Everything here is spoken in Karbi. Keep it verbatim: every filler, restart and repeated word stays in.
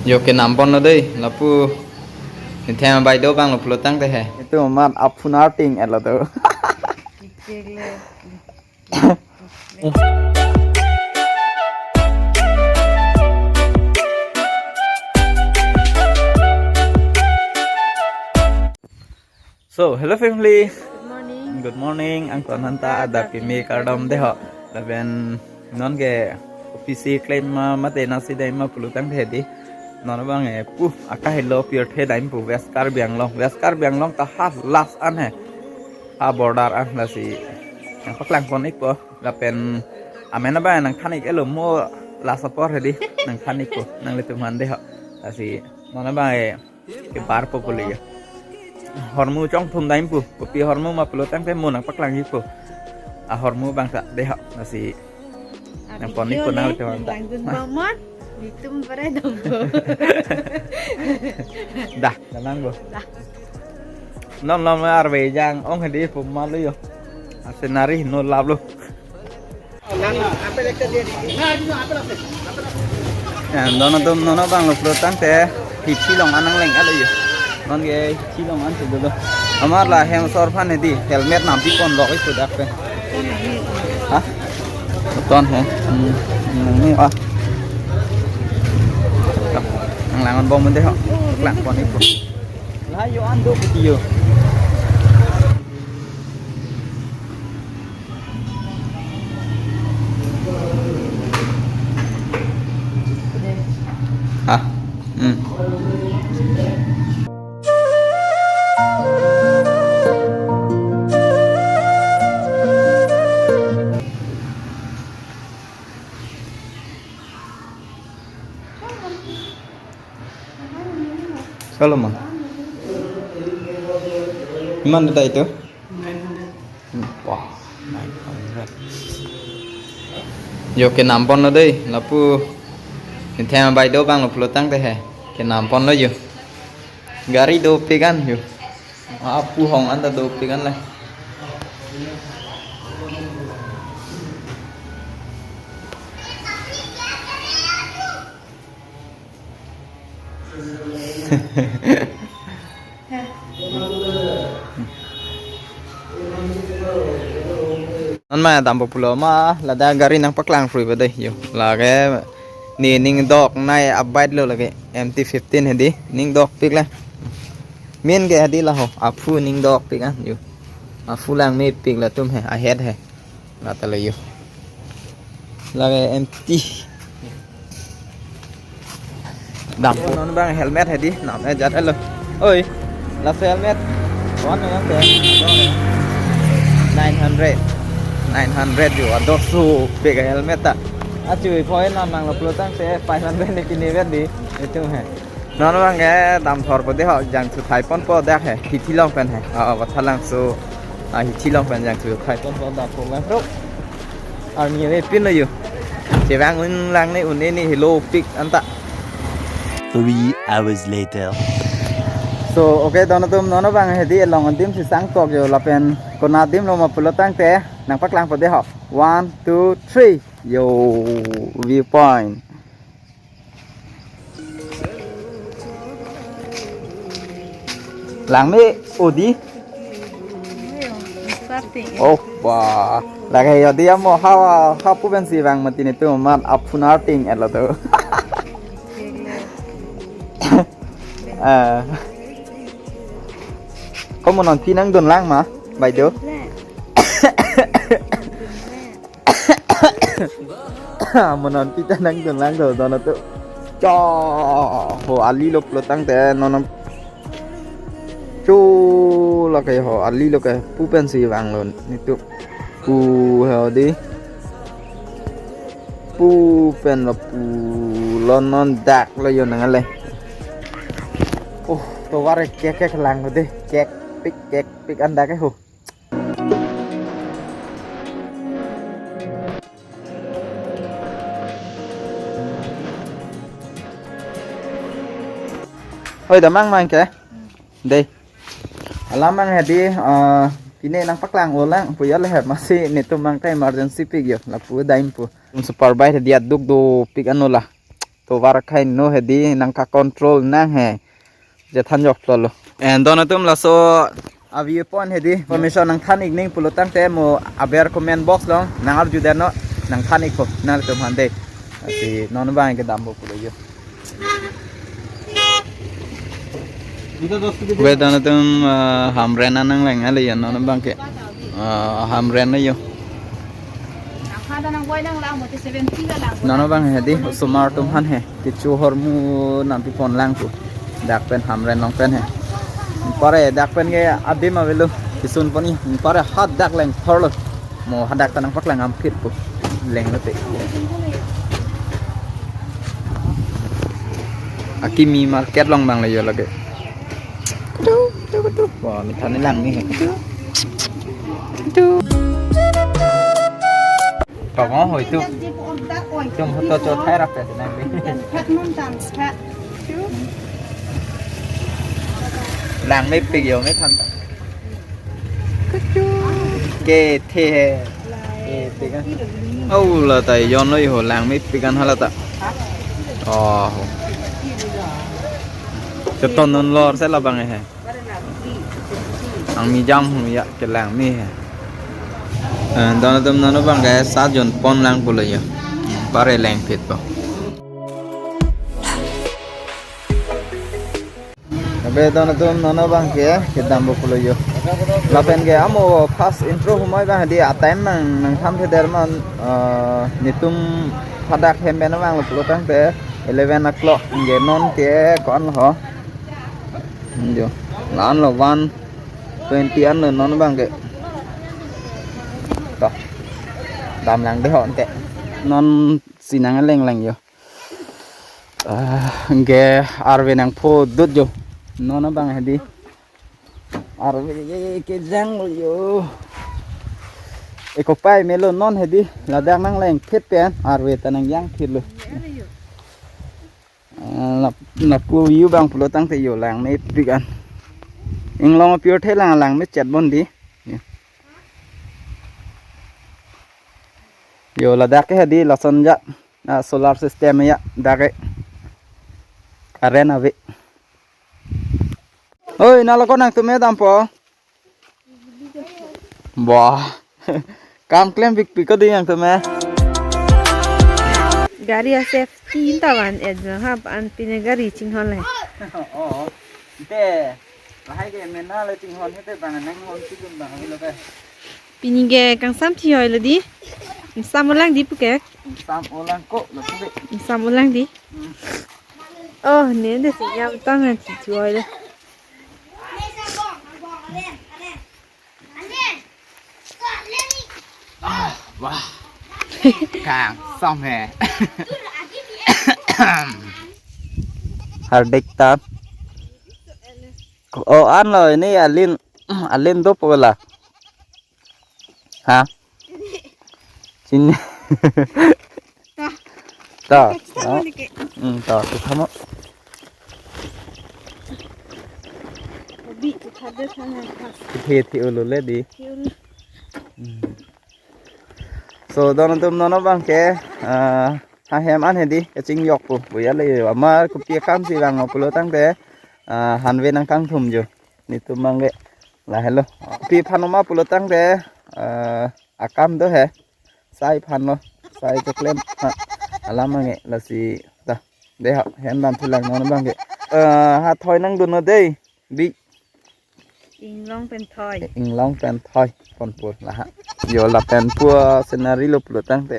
Yo, kenam ponlo dei, lapu. Nithem bai do abang lo pulo tangte he. Itum amat aphunar ting et lo do. So, hello family. Good morning. Good morning, angkon anta adap kimi kardom dei ho. Lapen non ke office claim ma mate nangsi dai ma pulo tangte di. Non abang e pu akahelo pirthe dai pu West Karbi Anglong. West Karbi Anglong ta ha last an he. Ha border an lasi. Nangpaklang pon ikpo. Lapen amen abang nangthan ik-et lo mo last apor he di. Nangthan ikpo. Nanglitum aphan dei ho. Lasi non abang e kebar po pule ya. Ahormu chongthum dai pu. Kopi ahormu ma pulo tangte mo nangpaklang ikpo. Ahormu abang ta dei ho. Lasi nangpon ikpo nang teman ta. Langdun bomon, bitum pare dong. Dah, danang bo. Dah. Non non arve jang ong he di pu ma lo yo. A scenery no lab lo. Ya, non atum non abang lo pulo tangte hithi along an nangleng-et lo yo. Non ke hithi along an si dolo. Amar la hem sor aphan he di helmet nampi pon lok isu dak pen. Ha? Ton he. Hmm. Hmm, ah. Nanglang-on bom dei ho. Lang pon ipo. La yo an do video. Ah, hmm. Solomon. Iman ta itu? Nine hundred. Wah, nine hundred. Yo, kenam ponlo dei, lapu. Nithem bai do abang lo pulo tangte he. Kenam ponlo yo. Gari dopik an yo. Apu hong anta dopik an le. Non ma dampo pulo ma, ladak gari nangpaklang free ba dei yo. Lake ne ning doknei a-bike lo lake M T fifteen he di, ning dokpik le. Min ke he di la ho, aphu ning dokpik an yo. Aphu langmepik latum he, ahead he. Nata lo yo. Lake M T. Dampo non abang helmet he di, nam e jat elo. Oi, laso helmet. One yang ke. Nine hundred. Nine hundred yo, adokso pik a-helmet ta. Achui phoi nam nang lo pulo tangte five hundred ni kini vet di. Itum he. Non abang ke damthor po dei ho, jangthu thai ponpo dak he, hithi along pen he. Ah, Vathalangso, ah, hithi along pen jangthu thai ponpo dak program pro. Army avepin lo yo. Chevang un lang ne un ne ne helo pik anta. Three hours later. So, okay, don atum non abang he di along adim si sangtok yo lapen konat adim lo ma pulo tangte nangpaklang po dei ho. One, two, three. Yo, viewpoint. Langme odi. Starting. Oh, wah. Lake odi amo ha ha pu pensi vang mati netum amat aphunar ting et lo do. Eh. Ko mo nonpi nangdun lang ma, bai do. Mo nonpi ta nangdun lang do, don atum. Cho, ho ali lo pulo tangte non. Cho, lake ho ali lo ke pu pensi vang lo netum. Pu he di. Pu pen lo pulo non dak lo yo nang le. Oh, tovar kek kek lang lo dei. Kekpik kekpik an dak ke ho. Oi, damnang mang ke? Dei. Alam mang he di, eh, pine nangpaklang-o lang pu ya le he, masi netum mang ke emergency pik yo, lapu dai pu. Super bike he di aduk dopik an lo la. tovar khai no hedi nangka control nang he. Je than jok lo. And don atum laso a viewpoint hedi information nangthan ik ning pulo tangte mo aber comment box along nangarju den non nangthan ikpo nangtum hande. Lasi non abang kedampo pulo yo. Ve don atum, ah, Hamren anang lang ale yo non abang ke. Ah, Hamren yo. Non abang hedi osomar atum aphan he. Kecho ahormu nangpi pon lang pu. Dak pen Hamren along pen he. Pare dak pen ke adim avelo. Kesun pon i. Pare hadak leng thorlo. Mo hadak ta nangpaklang ampit pu. Leng lote. Akimi market along abang le yo lake. Kutu, kutu, kutu. Wah, mithan ni lang ni. Kutu. Kutu. Kong hoi tu. Tum hoto cho thai rap ya nang ni. Phat non tan phat. Lang mepik yo mithan ta. Kutu. Ke the he. Ke the kan. Oh, la ta yon lo yo lang mepik an hala ta. Oh. Keton non lor se labang he. Ang mi jam hu ya kelang mi he. Eh, don atum non abang ke sa jon pon lang pulo yo. Pare leng phit po. Abe don atum non abang ke kedampo pulo yo. Lapen ke amo first intro humai abang di atem nang nangthan the derman, eh, netum hadak hem pen abang lo pulo tangte eleven o'clock nge non ke ko-an lo ho. Jo. La-an lo one twenty an lo non abang ke. To. Dam lang de ho ante. Non si nang leng lang yo. Ah, nge arve nangpho dut jo. Non abang hedi. Arve kejang lo yo. Eko pai melo non hedi. Ladak nang leng phit pen arve ta nangjang phit lo. Ah, la, lapu view abang pulo tangte yo lang mepik an. Inglong apirthe lang lang mechet bon di. Yo. Yo ladak ke hedi lason ja. Ah, solar system ya dak ke. Current ave. Oi, nalo ko nangtum me dampo. Wah. Kam klem pik pik ko di nangtum me. Gari a safety ta van et jo ha an pine gari chinghon le. Oh. Te. Lahai ke mena le chinghon hete bang nang hon si dun bang lo ke. Pini ke kangsam thi hoi lo di. Kangsam ulang di pu ke. Kangsam ulang ko lo pu ke. Kangsam ulang di. Hmm. Oh, ne de si ya tang na thi hoi lo. Ah, wah. Kangsam he. Hardik ta. Oh, an lo ini alin, alin do pu la. Ha? Sini. Ta. Ta. Kita no? Sama lagi. Hmm, ta. Kita mo. Hobi, kita ada sana pas. Kita ti ulo le di. Ti ulo. Hmm. So, don atum non abang ke, ah, ha hem an hedi, kachingjok pu. Buya le yo. Amar kopi akam si bang pulo tangte, ah, hanve nangkangthum jo. Netum abang ke. Lahelo. Pi phan oma pulo tangte, eh, akam do he. Sai phan lo. Sai keklem. Ha. Alam abang ke lasi ta. De ha, hem dam thu lang non abang ke. Eh, ha thoi nangdun non dei. Bi. Inglong pen thoi. Inglong pen thoi. Pon pur lah ha. Yo lapen pu scenery lo pulo tangte.